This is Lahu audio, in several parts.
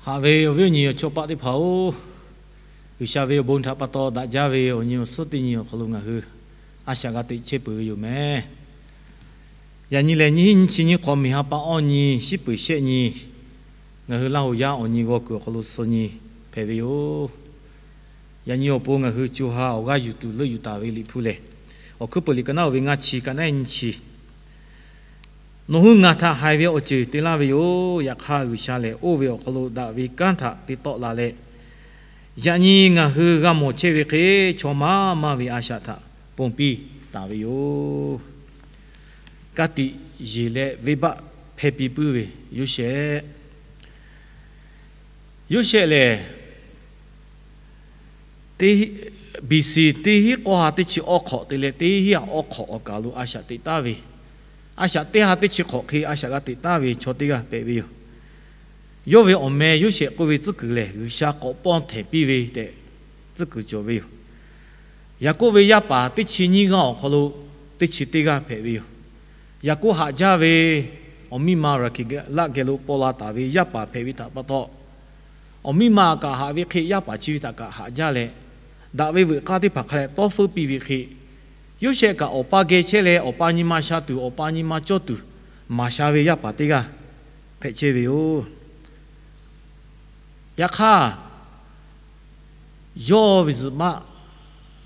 Haꞈ ve awˬ viˉ awˬ nyi awˬ chawˇ paˆ teˇ hpaˍ-oˬ, G'uiˬsha ve awˬ bon htaꞈ pa taw daꞈ jaˇ ve awˬ nyi awˬ suhˉ teˇ nyi awˬ hk'aw lo ngaˬ hui a shaꞈ g'a teꞈ chehˇ peuˬ ve yoˬ mehˍ. Yaꞈ nyi lehˬ, nyiˇ hinˉ nyiˇ chi nyiˇ hk'awꞈ miˬ ha pa awˇ nyi, shiˉ peuˍ shehˆ nyi, ngaˬ hui Laˇ hoˍ yaˇ awˬ nyi g'aw kuiˬ awˬ hk'aw lo suh nyi hpehꞈ ve yoˬ. Yaꞈ nyi awˬ pon ngaˬ hui co ha awˬ g'aˇ yuˬ tuˬ leuˆ yuˬ taˍ ve Liꞈ hpu lehˬ, Awˬ hkuiˉ peuˬ liꞈ ka naˉ oˇ ve ngaˇ chi ka naˉ nyi chi, Nawˬ hui ngaˬ htaꞈ haiˬ ve awˬ ceuˬ te laˇ ve yoˬ. Yaꞈ hk'aˇ, G'uiˬsha lehˬ oˇ ve awˬ hk'aw lo daꞈ ve kanˉ htaꞈ te tawˆ la leh, yaꞈ nyi ngaˬ hui g'a mawˬ chehˇ ve hk'e, chaw maˇ maˇ ve a shaꞈ htaꞈ ponˬ piˇ taˍ ve yoˬ. Ka tiꞈ yeˬ leh venˇbaˆ hpehˇ piˇ puiˉ ve Yoˇsehꞈ. Yoˇsehꞈ lehˬ, B C teˇ hinˉ k'awˇ ha teˇ chi awˇ hk'awꞈ te leh teˇ hinˉ ha awˇ hk'awꞈ awˬ kaˬ lo a shaꞈ teꞈ taˍ ve, a shaꞈ teˇ ha teˇ chi hk'awꞈ hk'e a shaꞈ g'a teꞈ taˍ ve chaw teˇ g'aˇ hpehꞈ ve yoˬ. Yawˇ ve awˬ meh Yoˇsehꞈ k'oˆ ve tcuhˉ kuiˬ lehˬ, G'uiˬsha k'awꞈ pawˇ htehˍ piˇ ve tehꞈ tcuhˉ kuiˬ cawˬ ve yoˬ. Yaˍkoˆ ve yaˇ paˍ teˇ chi nyiˇ g'aˇ awˬ hk'aw lo teˇ chi teˇ g'aˇ hpehꞈ ve yoˬ. Yaˍkoˆ haꞈ jaˇ ve awˬ miˇ ma Raˍhkeˍlaˆ geh lo paw la taˍ ve yaˇ paˍ hpehꞈ ve htaꞈ pa taw, awˬ miˇ ma kaꞈ haꞈ ve hk'e yaˇ paˍ chi ve htaꞈ kaꞈ haꞈ jaˇ leh, daꞈ ve veuꞈ k'aˇ teˇ hpaˍ hk'a leh tawˇ feuˉ piˇ ve hk'e, Yoˇsehꞈ kaꞈ awˬ pa geh chehˇ leh awˬ pa nyi ma sha tuˬ, awˬ pa nyi ma cawˇ tuˬ maˍ sha ve yaˇ paˍ teˇ g'aˇ hpehꞈ chehˇ ve yoˬ. Yaꞈ hk'aˇ, yawˇ ve zuhꞈ maˆ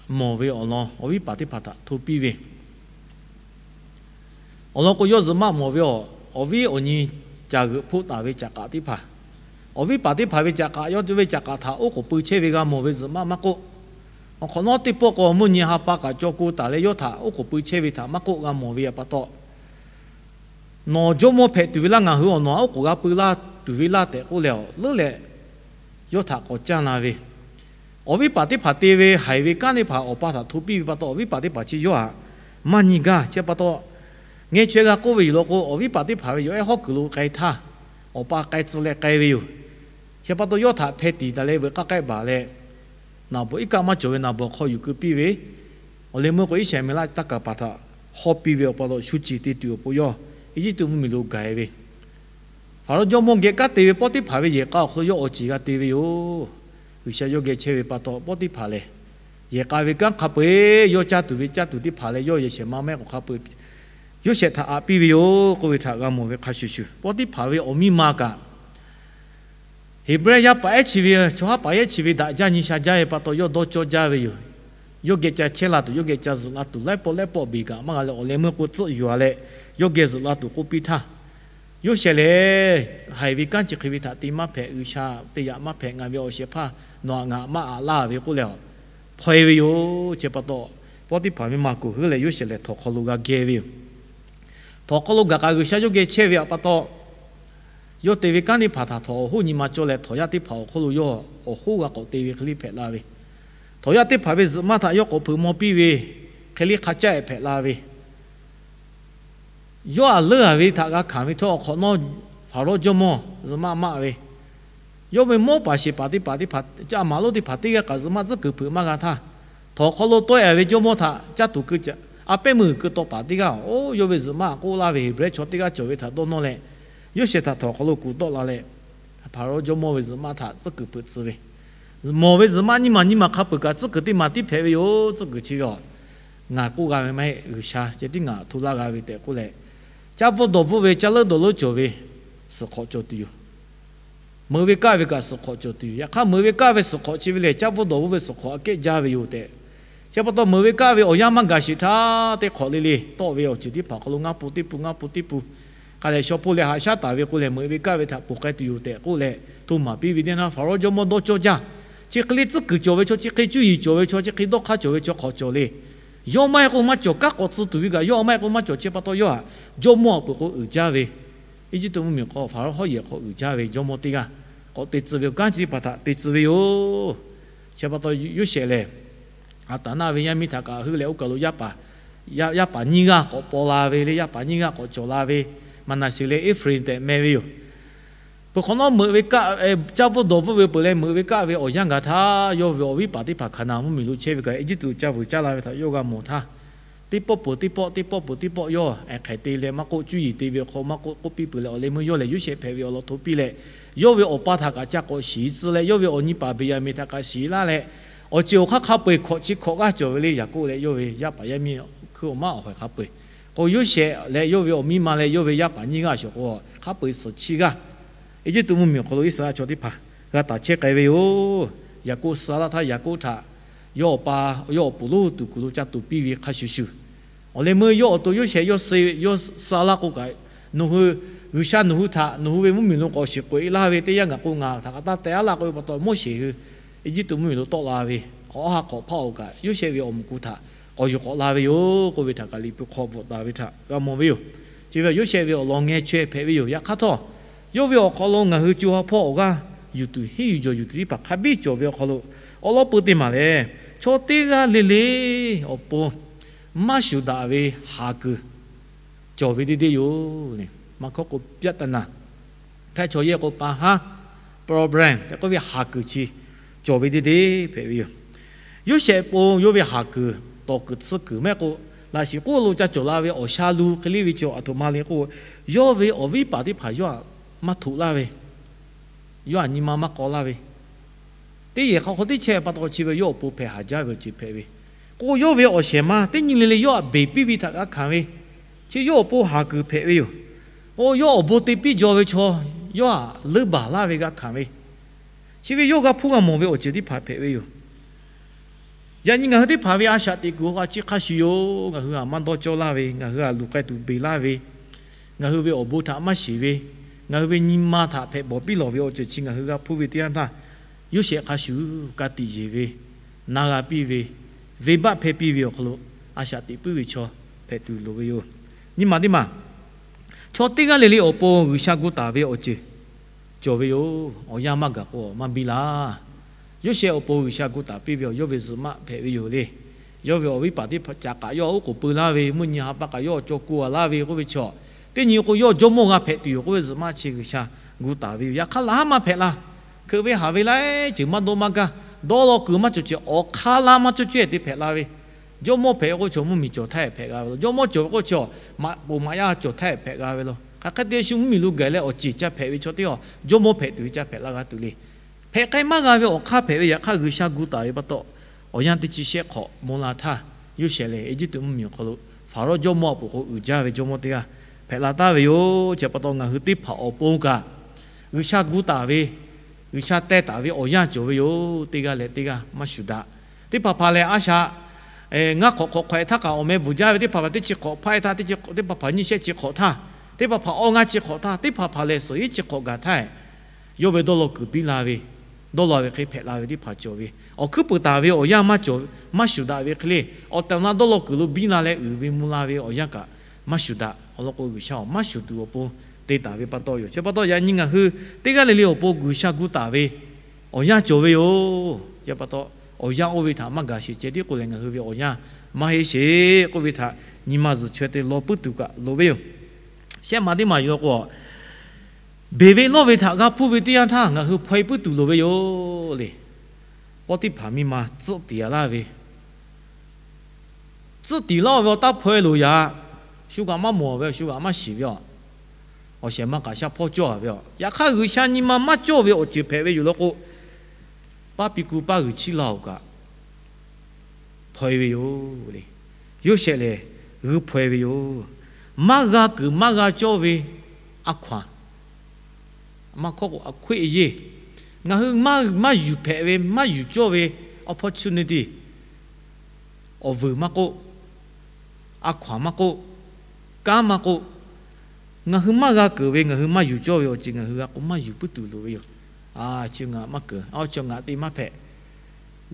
mawˬ ve awˬ lawn awˬ viˉ paˍ teˇ hpaˍ htaꞈ hto piˇ ve, awˬ lawn k'o, yawˇ zuhꞈ maˆ mawˬ ve awˬ, awˬ viˉ awˬ nyi caˬ g'euꞈ hpoˆ taˍ ve caꞈ k'aꞈ teˇ hpaˍ, awˬ viˉ paˍ teˇ hpaˍ ve caꞈ k'aꞈ, yawˇ ve caꞈ k'aꞈ htaꞈ oˉ k'oˍ pui chehˇ ve g'a mawˬ ve zuhꞈ maˆ maˇ k'oˆ, awˬ hk'awꞈ nawˉ teˇ pawˆ k'o mvuhˇ nyi ha pa kaꞈ caw ko taˍ leh yawˇ htaꞈ oˉ k'oˍ pui chehˇ ve htaꞈ maˇ k'oˆ g'a mawˬ ve pa taw, nawˬ jawˇmawˇ hpehꞈ tuˬ ve laˇ, ngaˬ hui awˬ nawˬ htaꞈ oˉ k'oˍ g'a pui laˇ tuˬ ve laˇ tehꞈ k'oˆ leh, awˬ leuˉ leh yawˇ htaꞈ k'awꞈ caˇ la ve, awˬ viˉ paˍ teˇ hpaˍ te ve haiˬ ve kanˉ teˇ hpaˍ awˬ pa htaꞈ hto piˇ ve pa taw, awˬ viˉ paˍ teˇ hpaˍ chi yawˇ htaꞈ maˇ nyi gaˇ. Chi pa taw, ngeh chaweh g'a k'oˆ ve yoˬ law k'o, awˬ viˉ paˍ teˇ hpaˍ ve yoˬ ehˉ hawˉ kuiˬ lo k'ai htaˇ, awˬ pa k'ai tcuh leh k'ai ve yoˬ. Chi pa taw, yawˇ htaꞈ hpeh tiˍ taˍ leh veuꞈ k'aˇ k'ehˆ baˬ leh, naˍ bawˬ iˉ kaˆ maˇ cawˬ ve naˍ bawˬ hk'aw yuˬ keu piˇ ve, awˬ leh meuˇ k'o, Iˉsaˍreˍlaˆ taˇ kaˍ paˍ htaꞈ hawˇ piˇ ve awˬ pa taw, shu ceˬ te tuˬ awˬ pon yawˇ Eˇjiˇtuꞈ mvuhˇmiˬ lo gaˬ e ve, Hpaˍrawˇ jawˇmawˇ geh kanˉ te ve Pawˇtiˇhpaˍ ve yehˬ k'a awˬ hk'aw lo yawˇ awˬ ceˬ g'a te ve yoˬ. G'uiˬsha yawˇ geh chehˇ ve pa taw, Pawˇtiˇhpaˍ lehˬ, yehˬ k'a ve kanˉ hk'a peu-eˬ yawˇ caˇ tuˬ ve caˇ tuˬ teˇ hpaˍ leh yawˇ yehˬ shehˍ ma mehˆ k'o hk'a peu-eˬ Yoˇsehꞈ htaꞈ aꞈ piˇ ve yoˬ k'oˆ ve htaꞈ g'a mawˬ ve hk'a shuˍ shuˍ, Pawˇtiˇhpaˍ ve awˬ miˇ ma kaꞈ Heˍbrehˇ yaˇ paˍ ehˉ chi ve, chaw haˉ paˍ yaˇ ehˉ chi ve daꞈ jaˇ nyi sha jaˇ ve pa taw, yawˇ dawˇ cawˇ jaˇ ve yoˬ. Yawˇ geh ca chehˇ la tuˬ, yawˇ geh ca zuhꞈ la tuˬ, laiˉ pawˆ laiˉ pawˆ beˬ kaꞈ maˇ g'a leh, awˬ leh meuˇ k'o tcuhˆ yuˬ-a leh, yawˇ geh zuhꞈ la tuˬ k'oˆ piˇ htaˇ, Yoˇsehꞈ lehˬ, haiˬ ve kanˉ chi hk'e ve htaꞈ te maˇ hpehꞈ, G'uiˬsha te yaꞈ maˇ hpehꞈ, ngaˬ ve awˬ shehˍ hpaˇ nawˬ htaꞈ ngaˬ maˇ aꞈ laˇ ve k'oˆ leh, hpaw e ve yoˬ. Chi pa taw, Pawˇtiˇhpaˍ miˇ ma kuˬ heuˆ leh Yoˇsehꞈ lehˬ htawnˍ hk'aw lo g'a geh ve yoˬ. Htawnˍ hk'aw lo gaˬ k'aꞈ G'uiˬsha yawˇ geh chehˇ ve pa taw, yawˇ te ve kanˉ teˇ hpaˍ htaꞈ htawnˍ awˬ hoˉ nyi ma cawˇ leh, htawnˍ yaˇ teˇ hpaˍ awˬ hk'oˆ lo yawˇ awˬ hoˉ g'a k'awꞈ te ve hk'e le hpehꞈ la ve, htawnˍ yaˇ teˇ hpaˍ ve zuhꞈ maˇ htaꞈ yawˇ k'awꞈ hpeuꞈ maw piˇ ve hk'e le hk'a caˆ-e hpehꞈ la ve, yawˇ aꞈ leuˉ-a ve htaꞈ g'a hkanˍ ve htawˇ, awˬ hk'awꞈ nawˉ Hpaˍrawˇ jawˇmawˇ zuhꞈ maˆ maˆ ve, yawˇ ve mawˇ paˍ sheˍ paˍ teˇ hpaˍ teˇ hpaˍ, caˇ maˍ lonˉ teˇ hpaˍ teˇ g'aˇ kaꞈ zuhꞈ maˆ tcuhˉ kuiˬ hpeuꞈ maˇ g'a htaˇ, htawnˍ hk'aw lo tawˆ-e ve jawˇmawˇ htaꞈ caˇ tuˬ keu, a pehˉ meuˇ keu taw paˍ teˇ g'aˇ, oˇ yawˇ ve zuhꞈ maˆ k'oˆ laˇ ve Heˍbrehˇ chaw teˇ g'aˇ cawˬ ve htaꞈ dawˇ nawˇ leh, Yoˇsehꞈ htaꞈ htawnˍ hk'aw lo kuˬ tawˆ la leh, Hpaˍrawˇ jawˇmawˇ ve zuh� maˆ htaꞈ tcuhˉ kuiˬ peuˬ tcuh ve, mawˬ ve zuhꞈ maˆ nyiˇ maˬ nyiˇ maˬ hk'a peuˬ kaꞈ tcuhˉ kuiˬ teˇ maˬ tiˉ hpehꞈ ve yoˬ. Tcuhˉ kuiˬ chi ve a, ngaˬ k'oˆ g'a ve maˇ heˆ, G'uiˬsha ceh tiˉ ngaˬ hto laˇ g'a ve tehꞈ k'oˆ leh, caˇ bvuhˇ dawˬ bvuhˇ ve caˇ leuˉ dawˬ leuˉ cawˬ ve suhˍ hk'awꞈ cawˬ tuˬ yoˬ. Meuꞈ ve kaˇ ve kaꞈ suhˍ hk'awꞈ cawˬ tuˬ yoˬ. Yaꞈ hk'aˇ, meuꞈ ve kaˇ ve suhˍ hk'awꞈ chi ve lehˬ, caˇ bvuhˇ dawˬ bvuhˇ ve suhˍ hk'awꞈ aꞈ kehˉ jaˇ ve yoˬ tehꞈ, chi pa taw meuꞈ ve kaˇ ve awˬ yanˇ maˇ gaˬ sheˍ htaˇ, teˇ hk'awꞈ le le tawˆ ve awˬ ceuˬ teˇ hpaˍ hk'aw lo ngaˇ pu teˇ pu ngaˇ pu teˇ pu hk'a lehˬ shaw hpoˇ leh haꞈ shaˉ taˍ ve k'o lehˬ, meuꞈ ve kaˇ ve htaꞈ ponˬ k'ai tuˬ yoˬ tehꞈ k'oˆ leh, hto maˍ piˇ ve teˇ naˇ Hpaˍrawˇ jawˇmawˇ dawˇ cawˇ jaˇ. Chi hk'e le tcuhˉ kuiˬ cawˬ ve chaw, chi hk'e cuˇ yiˍ cawˬ ve chaw, chi hk'e dawˇ hk'aˇ cawˬ ve chaw hk'awꞈ cawˬ le. Yawˇ maˇ heˆ k'o maˇ cawˬ, kanˉ k'awꞈ tcuh tuˬ ve kaꞈ yawˇ maˇ heˆ k'o maˇ cawˬ. Chi pa taw yawˇ htaꞈ jawˇmawˇ awˬ peuˬ k'o uiˍ jaˇ ve, Eˇjiˇtuꞈ mvuhˇmiˬ hk'aw Hpaˍrawˇ hawˉ yehˬ hk'aw uiˍ jaˇ ve jawˇmawˇ teˇ g'aˇ k'awꞈ te tcuh ve kanˉ chi teˇ hpaˍ htaꞈ te tcuh ve yoˬ. Chi pa taw Yoˇsehꞈ lehˬ, Aˍtanˍnaˆ ve yaˇ miˇ htaꞈ kaꞈ heuˆ leh oˇ kaˬ lo yaˇ paˍ, yaˇ paˍ nyiˇ g'aˇ k'awꞈ paw la ve le, yaˇ paˍ nyiˇ g'aˇ k'awꞈ cawˬ la ve, Maˍnaˍseˍ leh Eˇfraˍinˍ tehꞈ meh ve yoˬ. Peuˬ hk'awꞈ nawˉ meuꞈ ve kaˆ, caˇ bvuhˇ dawˬ bvuhˇ ve peuˬ leh meuꞈ ve kaˆ ve awˬ yanˇ gaˬ htaˇ, yawˇ ve awˬ viˉ paˍ teˇ hpaˍ Hkaˍnanˍ mvuhˇmiˬ lo chehˇ ve kaꞈ Eˇjiˇtuꞈ caˇ vuiˬ caˇ la ve htaꞈ yawˇ g'a mawˬ htaˇ, teˇ pawˆ peuˬ teˇ pawˆ, teˇ pawˆ peuˬ teˇ pawˆ yawˇ ehˍ hk'ehˍ te leh maˇ k'oˆ, cuˇ yiˍ te ve hk'aw maˇ k'oˆ, k'oˆ piˇ peuˬ leh awˬ leh meuˇ yawˇ lehˬ Yoˇsehꞈ hpehꞈ ve awˬ lawn hto piˇ leh, yawˇ ve awˬ pa htaꞈ kaꞈ ca k'awꞈ shiˍ tcuh leh, yawˇ ve awˬ nyi paˍ Beˍyaˍmenˍ htaꞈ kaꞈ shiˍ laˇ leh, awˬ ceuˬ awˬ hk'aˇ hk'a peu-eˬ hkawꞈ chi hkawꞈ g'aˇ cawˬ ve le. Yaˍkoˆ leh yawˇ ve yaˇ paˍ yaˇ miˇ hkui awˬ maˇ awˬ hawehˬ hk'a peu-eˬ k'o, Yoˇsehꞈ leh yawˇ ve awˬ miˇ ma leh yawˇ ve yaˇ paˍ nyiˇ g'aˇ shawˍ k'o, hk'a peu-eˬ suhˍ chiˇ g'aˇ Eˇjiˇtuꞈ mvuhˇmiˬ awˬ hk'aw lo Iˉsaˍreˍlaˆ chaw teˇ hpaˍ g'a taˍ chehˇ k'ai ve yoˬ. Yaˍkoˆ suh laˇ htaˇ, Yaˍkoˆ htaꞈ yawˇ awˬ pa, yawˇ awˬ puˍ lonˉ tuˬ kuˬ lo ca tuˍ piˇ ve hk'a shuˍ shuˍ, awˬ leh meuˇ yawˇ awˬ to Yoˇsehꞈ yawˇ suh laˇ k'o kaꞈ, nawˬ hui, G'uiˬsha nawˬ hui htaꞈ nawˬ hui ve mvuhˇmiˬ lo k'awꞈ shiˍ k'oꞈ-e laˇ ve teˇ yanˇ, ngaˬ k'o ngaˬ htaꞈ kaꞈ taˇ teh-a laˇ k'oˆ ve pa taw, Moˉseˍ hui Eˇjiˇtuꞈ mvuhˇmiˬ lo tawˆ la ve awˬ ha hk'awꞈ hpaˇ awˬ kaꞈ, Yoˇsehꞈ ve awˬ moˍ ku htaꞈ k'awꞈ yuˬ k'awꞈ la ve yoˬ k'oˆ ve htaꞈ kaꞈ Liꞈ hpu hk'aw bvuhꞈ taˍ ve htaꞈ g'a mawˬ ve yoˬ. Chi ve Yoˇsehꞈ ve awˬ lawn ngeh chaweh hpehꞈ ve yoˬ. Yaꞈ hk'aˇ htawˇ, yawˇ ve awˬ hk'aw lo ngaˬ hui co ha hpawˇ awˬ g'aˇ yuˬ tuˬ henˇ yuˬ jawˬ yuˬ tuˬ teˇ hpaˍ hk'a biˇ cawˬ ve awˬ hk'aw lo, awˉ lawˉ peu teˇ maˬ lehˬ, chaw teˇ g'aˇ le le awˬ pon maˇ shuˍ daꞈ ve haˍ kuiˬ cawˬ ve deˇ deˇ yoˬ. Maˇ hkawˇ k'o, ပြဿနာ, htaˇ chaw yehˇ k'o ปัญหา, problem tehꞈ k'oˆ ve haˍ kuiˬ chi cawˬ ve deˇ deˇ hpehꞈ ve yoˬ. Yoˇsehꞈ pon yawˇ ve haˍ kuiˬ, tawˍ kuiˬ tsuhˇ kuiˬ maˇ heˆ k'o, laꞈ shiˍ k'oˆ lo ca cawˬ la ve awˬ sha lu hk'e le ve chi aˬ htoꞈ ma le k'o, yawˇ ve awˬ viˉ paˍ teˇ hpaˍ yawˇ htaꞈ maˇ htoꞈ laˇ ve, yawˇ htaꞈ nyi ma maˇ k'aw laˇ ve, teˇ yehˬ hk'a hk'aw teˇ chehˇ pa taw chi ve yawˇ awˬ pon hpehꞈ haˍ jaˇ ve awˬ ceuˬ hpehꞈ ve k'o, yawˇ ve awˬ shehˍ ma teˇ nyi le le yawˇ htaꞈ beˬ piˇ ve htaꞈ g'a hkanˍ ve, chi yawˇ awˬ pon haˍ kuiˬ hpehꞈ ve yoˬ. K'o, yawˇ awˬ bon te piˇ jaw ve chaw yawˇ htaꞈ leuˉ baˬ laˇ ve g'a hkanˍ ve, chi ve yawˇ g'a hpuˇ g'a mawˬ ve awˬ ceuˬ teˇ hpaˍ hpehꞈ ve yoˬ. Yaꞈ nyi ngaˬ hui teˇ hpaˍ ve a shaꞈ teꞈ kuiˬ awˬ hk'aw chi hk'a shuˍ yoˬ. Ngaˬ hui htaꞈ maˇ dawˇ cawˇ laˇ ve, ngaˬ hui htaꞈ luˬ k'ai tuˬ beˬ laˇ ve, ngaˬ hui ve awˬ bon htaꞈ maˇ shiˍ ve, ngaˬ hui ve nyi ma htaꞈ hpehꞈ bawˬ piˇ lawˬ ve awˬ ceuˬ chi ngaˬ hui g'a hpuˇ ve teˇ yanˇ htaˇ, Yoˇsehꞈ hk'a shuˍ ka tiꞈ yeˬ ve, na g'a piˇ ve, venˇbaˆ hpehˇ piˇ ve awˬ hk'aw lo a shaꞈ teꞈ puiˉ ve chaw hpehꞈ tuˬ loˍ ve yoˬ. Nyi ma teˇ maˬ, chaw teˇ g'aˇ le le awˬ pon G'uiˬsha gu taˍ ve awˬ ceuˬ cawˬ ve yoˬ. Awˬ yanˇ maˇ gaˬ k'o maˇ biˇ laˇ. Yoˇsehꞈ awˬ pon G'uiˬsha gu taˍ piˇ ve awˬ yawˇ ve zuhꞈ maˆ hpehꞈ ve yoˬ le. Yawˇ ve awˬ viˉ paˍ teˇ hpaˍ ca k'aꞈ yawˇ oˉ k'oˍ peu laˇ ve, mvuhˇ nyi ha pa k'aꞈ yawˇ cawˬ ku a laˇ ve k'oˆ ve chaw, teˇ nyi k'o yawˇ jawˇmawˇ g'a hpehꞈ tuˬ yoˬ k'oˆ ve zuhꞈ maˆ chi G'uiˬsha gu taˍ ve yoˬ. Yaꞈ hk'aˇ laꞈ haˉ maˇ hpehꞈ la. Hkeuꞈ ve haˍ ve laiˉ ceuˬ maˇ dawˇ maˇ gaˇ, dawˇ law kuiˬ maˇ cawˬ ceh, awˬ hk'aˇ laˇ maˇ cawˬ ceh te hpehꞈ la ve. Jawˇmawˇ hpehꞈ ve k'oˆ chaw mvuhˇmiˬ cawˬ htaˇ hpehꞈ g'a ve law. Jawˇmawˇ cawˬ ve k'oˆ chaw maꞈ poˍ maꞈ yaˇ cawˬ htaˇ hpehꞈ g'a ve law. Hk'aˬ hk'e te shu mvuhˇmiˬ lo gaˬ leh awˬ ceˬ ca hpehꞈ ve chaw teˇ hpaˍ jawˇmawˇ hpehꞈ tuˬ ve ca hpehꞈ la g'a tuˬ le. Hpehꞈ k'ai maˇ g'a ve awˬ hk'aˇ hpehꞈ ve, yaꞈ hk'aˇ G'uiˬsha gu taˍ ve pa taw, awˬ yanˇ teˇ chi shehˆ hk'awꞈ mawˇ la htaˇ, Yoˇsehꞈ lehˬ Eˇjiˇtuꞈ mvuhˇmiˬ awˬ hk'aw lo Hpaˍrawˇ jawˇmawˇ a poˍ k'o uiˍ jaˇ ve jawˇmawˇ teˇ g'aˇ hpehꞈ la taˍ ve yoˬ. Chi pa taw ngaˬ hui teˇ hpaˍ awˬ pon kaꞈ G'uiˬsha gu taˍ ve, G'uiˬsha teh taˍ ve awˬ yanˇ cawˬ ve yoˬ. Teˇ g'aˇ leh teˇ g'aˇ maˇ shuˍ daꞈ. Teˇ hpaˍ hpaˍ lehˬ a shaꞈ ngaˇ hk'awꞈ hk'awꞈ hk'awꞈ e htaˇ kaꞈ awˬ meh bvuhˬ jaˇ ve, teˇ hpaˍ hpaˍ teˇ chi hk'awꞈ hpaˇ e htaˇ, teˇ hpaˍ hpaˍ nyiˇ shehˆ chi hk'awꞈ htaˇ, teˇ hpaˍ hpaˍ awˇ ngaˇ chi hk'awꞈ htaˇ, teˇ hpaˍ hpaˍ lehˬ suhˍ hiˉ chi hk'awꞈ gaˬ htaˇ, yawˇ ve dawˇ law kuiˬ biˇ la ve, dawˇ law ve hk'e hpehꞈ la ve teˇ hpaˍ cawˬ ve, awˬ hkuiˉ puiˍ taˍ ve awˬ yanˇ maˇ cawˬ, maˇ shuˍ daꞈ ve hk'e le, awˬ tehˬ awˬ na dawˇ law kuiˬ lo biˇ la leh uiˍ ve mvuh la ve awˬ yanˇ kaꞈ maˇ shuˍ daꞈ. Awˬ lawn k'o G'uiˬsha awˬ maˇ shuˍ tuˬ awˬ pon te taˍ ve pa taw yoˬ. Chi pa taw yaꞈ nyi ngaˬ hui teˇ g'aˇ le le awˬ pon G'uiˬsha gu taˍ ve awˬ yanˇ cawˬ ve yoˬ. Chi pa taw awˬ yanˇ oˇ ve htaꞈ maˇ gaˬ sheˍ ceh tiˉ k'oˆ leh ngaˬ hui ve awˬ yanˇ maˇ heˆ sheˍ k'oˆ ve htaꞈ nyi ma zuhˬ chaweh te law puiˉ tuˬ kaꞈ loˍ ve yoˬ. Shehˆ maˬ teˇ maˬ yoˬ k'o, beˬ ve lawˇ ve htaꞈ g'a hpuˇ ve teˇ yanˇ htaˇ ngaˬ hui hpaw-e puiˉ tuˬ loˍ ve yoˬ le. Pawˇtiˇhpaˍ miˇ ma tcuhˆ tiˍ a laˇ ve, tcuhˆ tiˍ laˇ ve awˬ taˇ hpaw-e loˍ yaꞈ. Shu kaꞈ maˇ mawˬ ve, shu kaꞈ maˇ shiˍ ve, awˬ shehˍ ma kaꞈ sha hpawˇ cawˇ a ve, yaꞈ hk'aˇ G'uiˬsha nyi ma maˇ cawˇ ve awˬ ceuˬ hpehꞈ ve yoˬ law k'o, paˇ piˇ ku paˇ g'uiˬ chiˇ la-oˬ kaꞈ hpaw-e ve yoˬ le. Yoˇsehꞈ lehˬ g'uiˇ hpaw-e ve yoˬ. Maˇ g'a kuiˬ maˇ g'a cawˇ ve a hkaw-anˬ, maˇ hkawˇ k'o a hkuiˆ yeˇ, ngaˬ hui maˇ yuˬ hpehꞈ ve maˇ yuˬ cawˇ ve opportunity, awˬ vuiˬ maˇ k'oˆ, a hkaw-anˬ maˇ k'oˆ, kanˉ maˇ k'oˆ, ngaˬ hui maˇ g'a keunˍ ve ngaˬ hui maˇ yuˬ cawˇ ve awˬ ceuˬ ngaˬ hui g'a k'o maˇ yuˬ puiˉ tuˬ loˍ ve yoˬ. A, chi ngaˬ maˇ keunˍ, a, chi ngaˬ te maˇ hpehꞈ.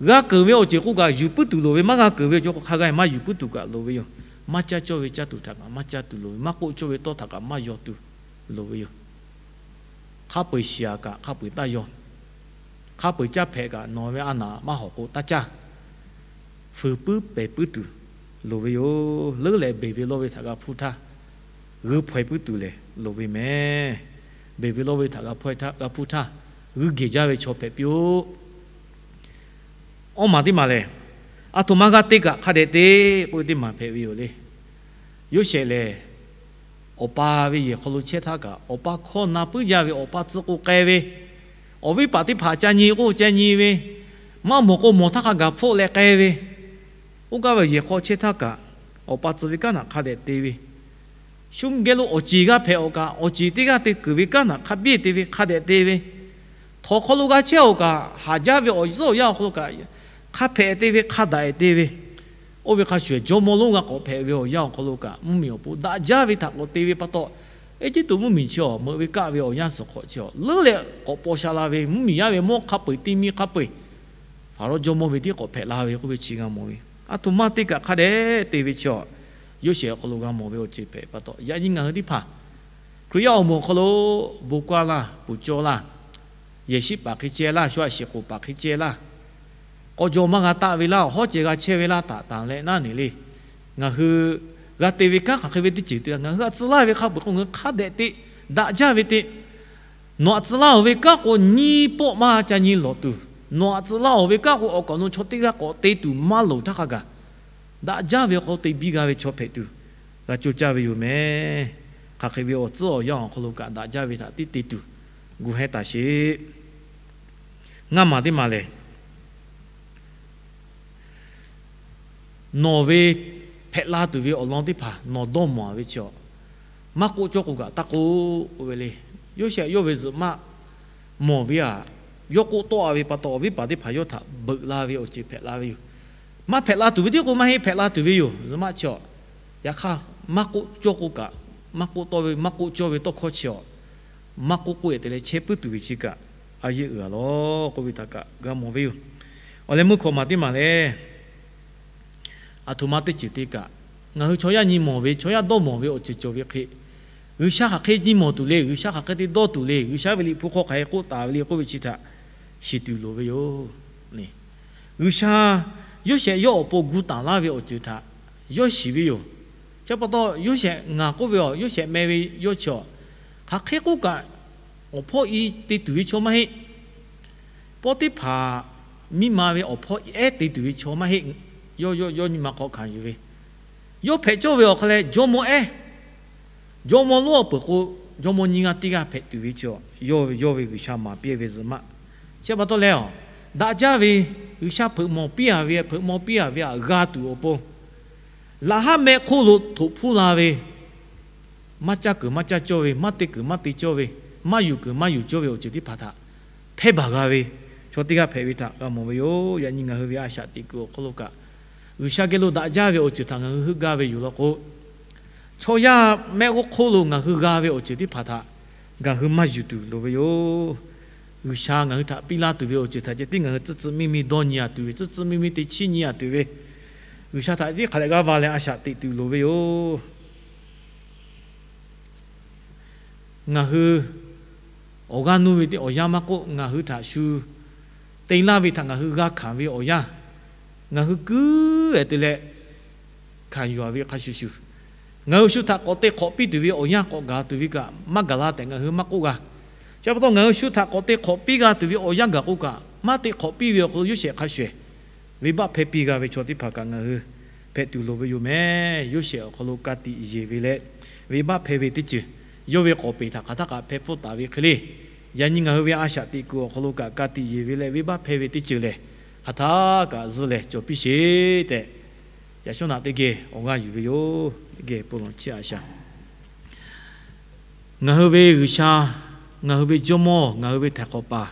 G'a keunˍ ve awˬ ceuˬ k'oˆ kaꞈ yuˬ puiˉ tuˬ loˍ ve, maˇ g'a keunˍ ve awˬ ceuˬ k'o hk'a g'a maˇ yuˬ puiˉ tuˬ kaꞈ loˍ ve yoˬ. Maˇ caˇ cawˇ ve caˇ tuˬ htaꞈ kaꞈ maˇ caˇ tuˬ loˍ ve, maˇ k'oˆ cawˇ ve tawˇ htaꞈ kaꞈ maˇ yaw tuˬ loˍ ve yoˬ. Hk'a peu-eˬ shiˍ-aˬ kaꞈ hk'a peu-eˬ taˇ yaw. Hk'a peu-eˬ caˇ hpehꞈ kaꞈ nawˬ ve a naˍ maˇ hawˍ k'o taˇ caˇ. Fuiˍ puiˉ pehˍ puiˉ tuˬ loˍ ve yoˬ. Leuˉ leh beˬ ve lawˇ ve htaꞈ g'a hpuˇ htaˇ, g'uiˇ hpaw-e puiˉ tuˬ lehˬ loˍ ve mehˍ. Beˬ ve lawˇ ve htaꞈ g'a hpuˇ htaˇ, g'uiˇ geh jaˇ ve chaw hpehꞈ piˇ-oˆ. Awˇ maˬ teˇ maˬ lehˬ, aˬ htoꞈ ma g'a te kaꞈ hk'a dehꞈ te k'oˆ ve teˇ maˬ hpehꞈ ve yoˬ le. Yoˇsehꞈ lehˬ, awˬ pa ve yehˬ hk'aw lo chehˇ htaˇ kaꞈ, awˬ pa hkawˇ na puiˉ jaˇ ve awˬ pa tcuh k'o k'ai ve, Awˬ viˉ paˍ teˇ hpaˍ ca nyi k'o ca nyi ve, maˇ mawˬ k'o mawˬ htaˇ hk'a gaˬ hpfuhˆ leh k'ai ve, oˇ gaˇ ve yehˬ hk'aw chehˇ htaˇ kaꞈ, awˬ pa tcuh ve kanˉ naꞈ hk'a dehꞈ te ve, shu geh lo awˬ ceˬ g'a hpehꞈ awˬ kaꞈ, awˬ ceˬ teˇ g'aˇ te kuiˬ ve kanˉ naꞈ hk'a biˇ te ve hk'a dehꞈ te ve, htawnˍ hk'aw lo g'a chehˇ awˬ kaꞈ, haˍ jaˇ ve awˬ tcuhˉ awˬ yanˇ awˬ hk'aw lo kaꞈ, hk'a hpehꞈ te ve hk'a daꞈ te ve, oˇ ve hk'a shuˍ jawˇmawˇ lonˉ g'a k'awꞈ hpehꞈ ve awˬ yanˇ awˬ hk'aw lo kaꞈ, mvuhˇmiˬ awˬ pon daꞈ jaˇ ve htaꞈ k'awꞈ te ve pa taw, Eˇjiˇtuꞈ mvuhˇmiˬ chi awˬ meuꞈ ve kaˆ ve awˬ yanˇ suhˍ hk'awꞈ chi awˬ leuˉ leh k'awꞈ paw sha la ve, mvuhˇmiˬ yaˇ ve mawˇ hk'a peu-eˬ, ti mi hk'a peu-eˬ, Hpaˍrawˇ jawˇmawˇ ve tiˉ k'awꞈ hpehꞈ la ve k'oˆ ve chi g'a mawˬ ve. A htoꞈ ma teˇ kaꞈ hk'a dehꞈ te ve chi awˬ, Yoˇsehꞈ awˬ hk'aw lo g'a mawˬ ve awˬ ceuˬ hpehꞈ pa taw, yaꞈ nyi ngaˬ hui teˇ hpaˍ Hkriꞈ yaˇ awˬ moˍ awˬ hk'aw lo bon kaˇ laˇ, puˍ cawˇ laˇ, yehˬ shiˉ paˍ hk'e ceh laˇ, shu aꞈ shiˍ k'oˍ paˍ hk'e ceh laˇ, k'aw jaw maˇ g'a taˆ ve laˇ, awˬ hawˉ ceh g'a chehˇ ve laˇ, taˍ tanˍ leh naˉ neˬ le. Ngaˬ hui g'a te ve kanˉ hk'aˬ hk'e ve teˇ ceuˬ te, ngaˬ hui aꞈ tcuh laˇ ve hk'a peu-eˬ k'o ngaˬ hui hk'a dehꞈ te, daꞈ jaˇ ve te. Nawˬ aꞈ tcuh laˇ-oˬ ve kanˉ k'o nyiˇ pawˆ maˇ ca nyi lawˬ tuˬ, nawˬ aꞈ tcuh laˇ-oˬ ve kanˉ k'o awˬ kaꞈ nawˬ chaw teˇ g'aˇ k'awꞈ te tuˬ maˇ loˍ htaˇ hk'a gaˬ, daꞈ jaˇ ve awˬ hk'aw lo te biˇ g'a ve chaw hpehꞈ tuˬ g'a co caˇ ve yoˬ mehˍ. Hk'aˬ hk'e ve awˬ tcuhˉ awˬ yanˇ awˬ hk'aw lo kaꞈ daꞈ jaˇ ve htaꞈ tiˉ te tuˬ gu hehˉ taˍ sheˍ. Ngaˇ maˬ teˇ maˬ lehˬ, nawˬ ve hpehꞈ la tuˬ ve awˬ lawn teˇ hpaˍ nawˬ dawˇ mawˬ ve chi awˬ, maˇ k'oˆ cawˇ k'o kaꞈ taˇ k'oˆ k'oˆ ve le. Yoˇsehꞈ yawˇ ve zuhꞈ maˆ mawˬ ve aꞈ, yawˇ k'oˆ tawˆ-a ve pa taw, awˬ viˉ paˍ teˇ hpaˍ yawˇ htaꞈ beuꞈ la ve awˬ ceuˬ hpehꞈ la ve yoˬ. Maˇ hpehꞈ la tuˬ ve tiˉ k'o maˇ heˆ, hpehꞈ la tuˬ ve yoˬ. Zuhꞈ maˆ chi awˬ, yaꞈ hk'aˇ, maˇ k'oˆ cawˇ k'o kaꞈ, maˇ k'oˆ tawˆ ve, maˇ k'oˆ cawˇ ve tawˇ hkawˇ chi awˬ, maˇ k'oˆ k'oˆ-e te leh chehˇ puiˉ tuˬ ve chi kaꞈ, a yeˇ uiˍ-a lawˬ k'oˆ ve htaꞈ kaꞈ g'a mawˬ ve yoˬ. Awˬ leh meuˇ hkawꞈ maˬ teˇ maˬ lehˬ, aˬ htoꞈ ma teˇ ceuˬ te kaꞈ, ngaˬ hui chaw yaˇ nyi mawˬ ve, chaw yaˇ dawˇ mawˬ ve awˬ ceuˬ cawˬ ve hk'e, G'uiˬsha hk'aˬ hk'e nyi mawˬ tuˬ le, G'uiˬsha hk'aˬ hk'e te dawˇ tuˬ le, G'uiˬsha ve liꞈ hpu hk'aw hk'aˬ hk'e k'oˆ taˍ ve le k'oˆ ve chi htaꞈ shiˍ tuˬ loˍ ve yoˬ. G'uiˬsha Yoˇsehꞈ yawˇ awˬ pon gu taˍ laˇ ve awˬ ceuˬ htaꞈ yawˇ shiˍ ve yoˬ. Chi pa taw, Yoˇsehꞈ ngaˬ k'oˆ ve awˬ, Yoˇsehꞈ meh ve yawˇ chi awˬ, hk'aˬ hk'e k'oˆ kaꞈ, awˬ hpawˇ i te tuˬ ve chaw maˇ heˆ. Pawˇ teˇ hpaˍ miˇ ma ve awˬ hpawˇ ehˉ te tuˬ ve chaw maˇ heˆ. Yawˇ yawˇ yawˇ nyi ma hk'aw hkanˍ yuˬ ve, yawˇ hpehꞈ cawˇ ve awˬ hk'a leh jawˇmawˇ ehˉ, jawˇmawˇ lonˉ awˬ peuˬ k'o, jawˇmawˇ nyiˇ g'aˇ teˇ g'aˇ hpehꞈ tuˬ ve chi awˬ, yawˇ ve G'uiˬsha maˍ piˇ ve zuhꞈ maˆ. Chi pa taw leh awˬ, daꞈ jaˇ ve G'uiˬsha hpeuꞈ mawˬ piˇ-a ve, hpeuꞈ mawˬ piˇ-a ve aꞈ g'a tuˬ awˬ pon, laꞈ haˉ mehˆ hk'oˆ lo htoꞈ hpuˇ la ve, maˇ caˇ kuiˬ maˇ caˇ cawˇ ve, maˇ te kuiˬ maˇ te cawˇ ve, maˇ yuˬ kuiˬ maˇ yuˬ cawˇ ve awˬ ceuˬ teˇ hpaˍ htaꞈ hpehˇ baˬ g'a ve chaw teˇ g'aˇ hpehꞈ ve htaꞈ g'a mawˬ ve yoˬ. Yaꞈ nyi ngaˬ hui ve a shaꞈ teꞈ kuiˬ awˬ hk'aw lo kaꞈ, G'uiˬsha geh lo daꞈ jaˇ ve awˬ ceuˬ htaꞈ ngaˬ hui heuˆ gaˇ ve yoˬ law k'o, chaw yaˇ mehˆ g'uˇ hk'oˆ lo ngaˬ hui g'a ve awˬ ceuˬ teˇ hpaˍ htaꞈ ngaˬ hui maˇ yuˬ tuˬ loˍ ve yoˬ. G'uiˬsha ngaˬ hui htaꞈ piˇ laˇ tuˬ ve awˬ ceuˬ htaꞈ ceh tiˉ ngaˬ hui tcuhˉ tcuhˉ miˇ miˇ dawˇ nyi-a tuˬ ve, tcuhˉ tcuhˉ miˇ miˇ te chiˇ nyi-a tuˬ ve, G'uiˬsha htaꞈ tiˉ hk'aˬ leh g'aˇ va leh a shaꞈ teꞈ tuˬ loˍ ve yoˬ. Ngaˬ hui awˬ g'aˇ nuˇ ve teˇ awˬ yanˇ maˇ k'oˆ, ngaˬ hui htaꞈ shu te laˇ ve htaꞈ ngaˬ hui g'a hkanˍ ve awˬ yanˇ, ngaˬ hui kuiˉ-e te leh hkanˍ yuˬ-a ve hk'a shuˍ shuˍ, ngaˬ hui shu htaꞈ k'awꞈ te hk'awꞈ piˇ tuˬ ve awˬ yanˇ k'awꞈ gaˬ tuˬ ve kaꞈ maˇ gaˬ la tehꞈ ngaˬ hui maˇ k'oˆ g'a. Chi pa taw ngaˬ hui shu htaꞈ k'awꞈ te hk'awꞈ piˇ g'a tuˬ ve awˬ yanˇ gaˬ k'o kaꞈ, maˇ te hk'awꞈ piˇ ve awˬ hk'aw lo Yoˇsehꞈ hk'a shuˍ-eˬ venˇbaˆ hpehˇ piˇ g'a ve chaw teˇ hpaˍ kaꞈ ngaˬ hui hpehꞈ tuˬ loˍ ve yoˬ mehˍ. Yoˇsehꞈ awˬ hk'aw lo ka tiꞈ yeˬ ve leh, venˇbaˆ hpehˇ ve teˇ ceuˬ, yawˇ ve k'awˍ peˍ htaꞈ hk'aˬ htaˇ kaꞈ hpehˇ pfuhˇ taˍ ve hk'e le, yaꞈ nyi ngaˬ hui ve a shaꞈ teꞈ kuiˬ awˬ hk'aw lo kaꞈ ka tiꞈ yeˬ ve leh venˇbaˆ hpehˇ ve teˇ ceuˬ lehˬ, hk'aˬ htaˇ kaꞈ zuh lehˬ cawˬ piˇ sheˍ tehꞈ, yaꞈ shawˉ naꞈ teˇ geh awˬ g'aˇ yuˬ ve yoˬ. Teˇ geh pon lawˬ chiˇ a shaˍ. Ngaˬ hui ve G'uiˬsha, ngaˬ hui ve Jawˇmawˇ, ngaˬ hui ve Htaiˍ hk'awꞈ paˍ,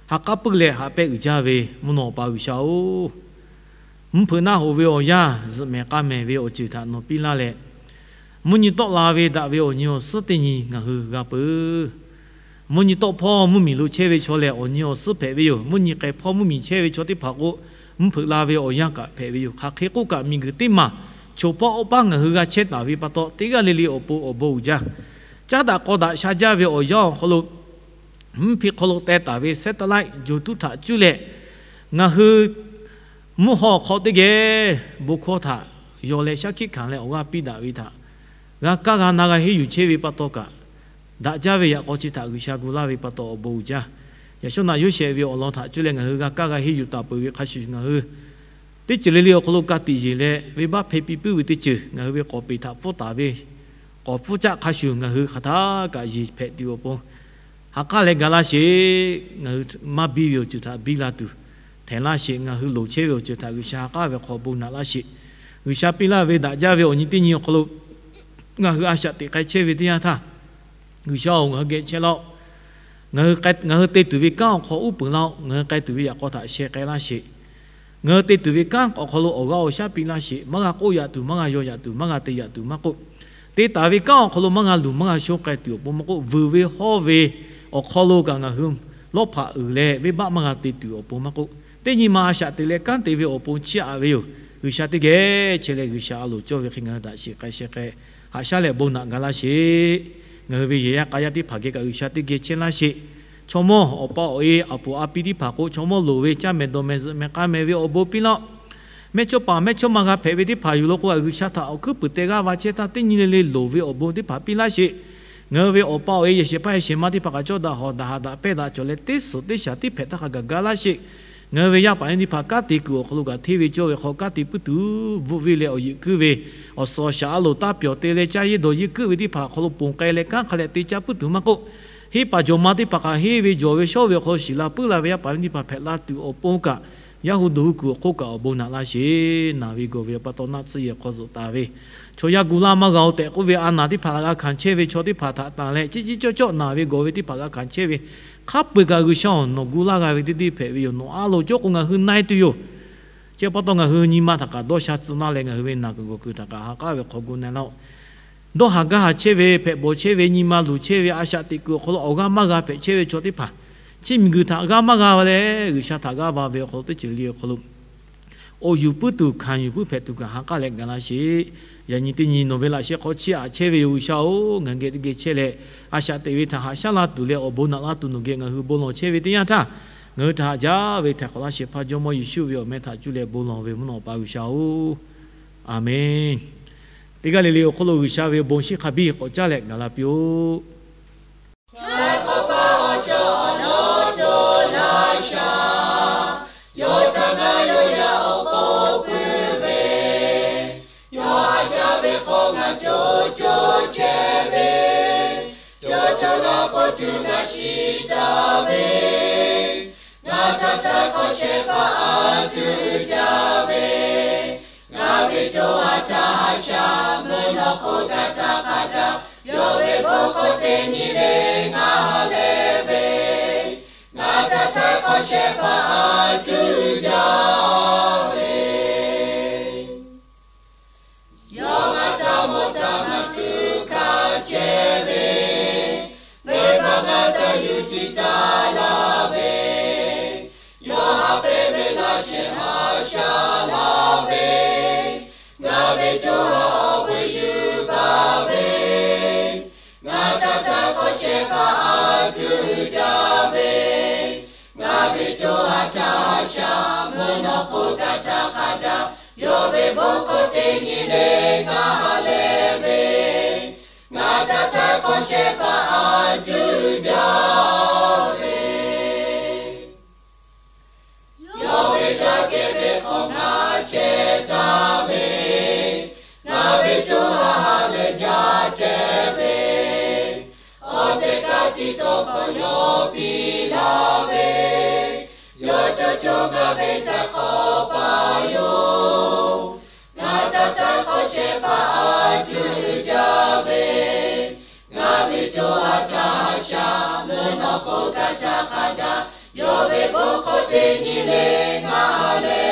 ha k'aˉ puiˉ leh haꞈ pehnˇ uiˍ jaˇ ve mvuhˇ naw awˬ pa G'uiˬsha-oˬ, mvuhˇ hpeuꞈ naˆ hoꞈ ve awˬ yanˇ, zuhꞈ mehˍ k'a mehˍ ve awˬ ceuˬ htaꞈ nawˬ piˇ laˇ leh, mvuhˇ nyi tawˆ la ve daꞈ ve awˬ nyi awˬ suhˉ teˇ nyi ngaˬ hui g'a peuˬ. Mvuhˇ nyi tawˆ hpawˇ mvuhˇmiˬ lo chehˇ ve chaw lehˬ, awˬ nyi awˬ suhˉ hpehꞈ ve yoˬ. Mvuhˇ nyi k'ai hpawˇ mvuhˇmiˬ chehˇ ve chaw teˇ hpaˍ k'o, mvuhˇ hpeuꞈ la ve awˬ yanˇ kaꞈ hpehꞈ ve yoˬ. Hk'aˬ hk'e k'oˆ kaꞈ, miˬguiˬ teˇ maˬ choˬ pawˆ awˇ paˉ ngaˬ hui g'a chehˇ taˍ ve pa taw, teˇ g'aˇ le le awˬ pon awˬ bon uiˍ jaˇ. Caˉ daꞈ k'aw daꞈ sha jaˇ ve awˬ yanˇ awˬ hk'aw lo, mvuhˇ hpiˇ hk'aw lo teh taˍ ve satellite joˬ tuˉ htaꞈ cuˇ leh, ngaˬ hui mvuhˇ hawˇ awˬ hk'aw teˇ geh bon hkawˇ htaꞈ yaw leh shaˉ hkiˆ hkanˍ leh awˬ g'aˇ piˇ daꞈ ve htaꞈ g'a kaˇ g'a na g'a henˇ yuˬ chehˇ ve pa taw kaꞈ, daꞈ jaˇ ve yaꞈ k'aw chi htaꞈ G'uiˬsha gu laˇ ve pa taw awˬ bon uiˍ jaˇ. Yaꞈ shawˉ naꞈ Yoˇsehꞈ ve awˬ lawn htaꞈ cuˇ leh ngaˬ hui g'a kaˇ g'a henˇ yuˬ taˍ peuˬ ve hk'a shuˍ, ngaˬ hui teˇ ceuˬ le le awˬ hk'aw lo ka tiꞈ yeˬ leh venˇbaˆ hpehˇ piˇ puiˉ ve teˇ ceuˬ, ngaˬ hui ve k'awˍ peˍ htaꞈ pfuhˇ taˍ ve k'awˍ pfuhˇ caˆ hk'a shuˍ ngaˬ hui hk'aˬ htaˇ kaꞈ yeˬ hpehꞈ tuˬ awˬ pon Ha k'aˉ leh ga laˇ sheˍ. Ngaˬ hui maˇ biˇ ve awˬ ceuˬ htaꞈ biˇ la tuˬ htehꞈ laˇ sheˍ. Ngaˬ hui loˍ chehˇ ve awˬ ceuˬ htaꞈ G'uiˬsha ha k'aˉ ve hk'aw bon naꞈ laˇ sheˍ. G'uiˬsha piˇ laˇ ve daꞈ jaˇ ve awˬ nyi teˇ nyi awˬ hk'aw lo ngaˬ hui a shaꞈ teꞈ k'ai chehˇ ve teˇ yanˇ htaˇ, G'uiˬsha-oˬ, ngaˬ hui geh chehˇ laˇ-oˆ. Ngaˬ hui k'ai, ngaˬ hui te tuˬ ve kanˉ awˬ hk'aw uˉ peunˍ laˇ-oˆ. Ngaˬ hui k'ai tuˬ ve yaꞈ k'aw htaꞈ sheh k'ai laˇ sheˍ. Ngaˬ hui te tuˬ ve kanˉ awˬ hk'aw lo awˬ g'aˇ awˬ shaˉ piˇ laˇ sheˍ. Maˇ g'a k'oˆ yaꞈ tuˬ, maˇ g'a yaw yaꞈ tuˬ, maˇ g'a te yaꞈ tuˬ maˇ k'oˆ, te taˍ ve kanˉ awˬ hk'aw lo maˇ g'a luˬ maˇ g'a shonˇ k'ai tuˬ awˬ pon maˇ k'oˆ, vuiˬ ve hawˇ ve awˬ hk'aw lo kaꞈ ngaˬ hui lawˇ hpaꞈ uiˍ leh venˇbaˆ maˇ g'a te tuˬ awˬ pon maˇ k'oˆ, teˇ nyi ma a shaꞈ teꞈ leh kanˉ te ve awˬ pon chiˇ aꞈ ve yoˬ. G'uiˬsha teˇ geh chehˇ leh G'uiˬsha a loˍ cawˇ ve hk'e ngaˬ hui htaꞈ shiˍ k'ai sheh k'ai, haꞈ shaˉ leh bon naꞈ ga laˇ sheˍ. Ngaˬ hui ve yehˬ yaˇ k'a yaˇ teˇ hpaˍ geh kaꞈ G'uiˬsha teˇ geh chehˇ laˇ sheˍ. Chaw mawˇ awˬ pa awˬ e, aˬ puˍ a pi teˇ hpaˍ k'o, chaw mawˇ loˍ ve caˇ mehˍ dawˬ mehˍ zuhꞈ mehˍ k'a mehˍ ve awˬ bon piˇ laˇ-oˆ. Mehˇchawˇpaˍ mehˇchawˇma g'a hpehꞈ ve teˇ hpaˍ yuˬ lo k'o, G'uiˬsha htaꞈ awˬ hkuiˉ puiˍ teh g'aˇ va chehˇ htaˇ teˇ nyi le le loˍ ve awˬ bon teˇ hpaˍ piˇ laˇ sheˍ. Ngaˬ hui ve awˬ pa awˬ e yehˬ shehˍ hpaˇ yehˬ shehˍ ma teˇ hpaˍ kaꞈ cawˇ daꞈ hawˍ daꞈ haꞈ daꞈ pehnˇ daꞈ cawˬ leh teˇ suhˍ teˇ shaˍ teˇ hpehꞈ htaˇ hk'a gaˬ ga laˇ sheˍ. Ngaˬ hui ve yaˇ paˍ yaˇ miˇ teˇ hpaˍ kanˉ te kuiˬ awˬ hk'aw lo kaꞈ hteˇ ve cawˇ ve hk'aw kanˉ te puiˉ tuˬ bvuhꞈ ve leh awˬ yeꞈ kuiˉ ve awˬ suhˍ awˬ shaˍ a loˍ taˇ pyawˬ te leh caˇ yeˇ dawˬ yeˇ kuiˉ ve teˇ hpaˍ awˬ hk'aw lo ponˬ k'ai leh kanˉ hk'a leh te caˇ puiˉ tuˬ maˇ k'oˆ, henˇ paˍ jawˬ ma teˇ hpaˍ kaꞈ henˇ ve jawˬ ve shawˉ ve awˬ hk'aw lo shiˍ la puiˉ la ve yaˇ paˍ yaˇ miˇ teˇ hpaˍ hpehꞈ la tuˬ awˬ pon kaꞈ, yaˇ hu duˬ hu kuiˬ awˬ hk'oˆ kaꞈ awˬ bon naꞈ laˇ sheˍ. Naˬ ve gawˬ ve awˬ pa taw naˆ tsuhˇ yehˬ hk'aw zuhꞈ taˍ ve chaw yaˇ gu laˇ maˇ g'a-oˬ tehꞈ k'oˆ ve a naˍ teˇ hpaˍ g'a hkanˍ chehˇ ve chaw teˇ hpaˍ htaꞈ tanˬ leh, ciˉ ciˉ cawˇ cawˇ naˬ ve gawˬ ve teˇ hpaˍ g'a hkanˍ chehˇ ve, hk'a peu-eˬ kaꞈ G'uiˬsha-oˬ, nawˬ gu laˇ g'a ve teˇ deˇ hpehꞈ ve yoˬ. Nawˬ a loˍ cawˇ k'o ngaˬ hui na-e tuˬ yoˬ. Chi pa taw ngaˬ hui nyi ma htaꞈ kaꞈ dawˇ sha tcuh laˇ leh ngaˬ hui ve naˬ kuiˬ gawˬ kuiˬ htaꞈ kaꞈ ha k'aˉ ve hk'aw gu na-e laˇ-oˆ. Dawˇ haˍ gaˇ haˍ chehˇ ve, hpehꞈ bawˬ chehˇ ve, nyi ma luˬ chehˇ ve, a shaꞈ teꞈ kuiˬ awˬ hk'aw lo awˬ g'aˇ maˇ g'a hpehꞈ chehˇ ve chaw teˇ hpaˍ, chi miˬguiˬ htaꞈ g'aˇ maˇ g'a leh G'uiˬsha htaꞈ g'aˇ va ve awˬ hk'aw lo teˇ ceuˬ le awˬ hk'aw lo awˬ yuˬ puiˉ tuˬ hkanˍ yuˬ puiˉ hpehꞈ tuˬ kaꞈ ha k'aˉ leh ga laˇ sheˍ. Yaꞈ nyi teˇ nyi nawˬ ve laꞈ sheh hk'aw chiˇ aꞈ chehˇ ve yoˬ. G'uiˬsha-oˬ, ngaˬ hui geh teˇ geh chehˇ leh, a shaꞈ teꞈ ve htaꞈ haꞈ shaˉ la tuˬ leh awˬ bon naꞈ la tuˬ nawˬ geh ngaˬ hui bon lawˬ chehˇ ve teˇ yanˇ htaˇ, ngaˬ hui htaꞈ haꞈ jaˇ ve htaiˍ hk'awꞈ laˇ shehˍ hpaˇ Jawˇmawˇ Yeˍsuˆ ve awˬ meh htaꞈ cuˇ leh bon lawˬ ve mvuhˇ naw pa G'uiˬsha-oˬ, Aˍmenˍ. Teˇ g'aˇ le le awˬ hk'aw lo G'uiˬsha ve awˬ bon shinˉ hk'a biˇ k'awꞈ caˇ leh gaˬ la piˇ-oˆ. Chaw hk'aw pa awˬ cawˬ awˬ lawn cawˬ laˇ shaˍ, yawˇ htaꞈ ngaˬ yawˇ yaˇ awˬ k'oˆ puiˉ ve, yawˇ a shaꞈ ve hk'aw ngaˬ co co chehˇ ve, co co g'a k'oˆ tuˬ g'a shiˍ taˍ ve, ngaˬ htaꞈ htaˇ hk'awꞈ shehˍ hpaˇ a tuˬ jaˇ ve, ngaˬ ve co ha htaꞈ haꞈ shaꞈ mvuhˇ naw hk'oˆ kaꞈ htaꞈ hk'a gaˬ yawˇ ve bon hkawˇ teˇ nyi le ngaˬ ha lehˬ ve, ngaˬ htaꞈ htaˇ hk'awꞈ shehˍ hpaˇ a tuˬ jaˇ ve, yawˇ ngaˬ htaꞈ mawˬ htaꞈ ngaˬ tuˬ hkanˍ chehˇ ve, venˇbaˆ ngaˬ htaꞈ yuˬ tiˉ taˍ laˇ ve, yawˇ haꞈ pehnˇ ve laꞈ sheh haꞈ shaˉ laˇ ve, ngaˬ ve co ha awˬ vuiˬ yuˬ baˬ ve, ngaˬ htaꞈ htaˇ hk'awꞈ shehˍ hpaˇ a tuˬ jaˇ ve, ngaˬ ve co ha htaꞈ haꞈ shaꞈ mvuhˇ naw hk'oˆ kaꞈ htaꞈ hk'a gaˬ yawˇ ve bon hkawˇ teˇ nyi le ngaˬ ha lehˬ ve, ngaˬ htaꞈ htaˇ hk'awꞈ shehˍ hpaˇ a tuˬ jaˇ ve, yawˇ ve daꞈ kehˬ ve hk'awꞈ ngaˬ chehˇ taˍ ve, ngaˬ ve co ha ha lehˬ jaˇ chehˇ ve, awˬ teˇ kaꞈ tiˉ tawˇ hkawˇ yawˇ piˇ laˇ ve, yawˇ co co g'a ve htaꞈ k'awꞈ paˍ yoˬ. Ngaˬ htaꞈ htaˇ hk'awꞈ shehˍ hpaˇ a tuˬ jaˇ ve, ngaˬ ve co ha htaꞈ haꞈ shaꞈ mvuhˇ naw hk'oˆ kaꞈ htaꞈ hk'a gaˬ yawˇ ve bon hkawˇ teˇ nyi le ngaˬ ha lehˬ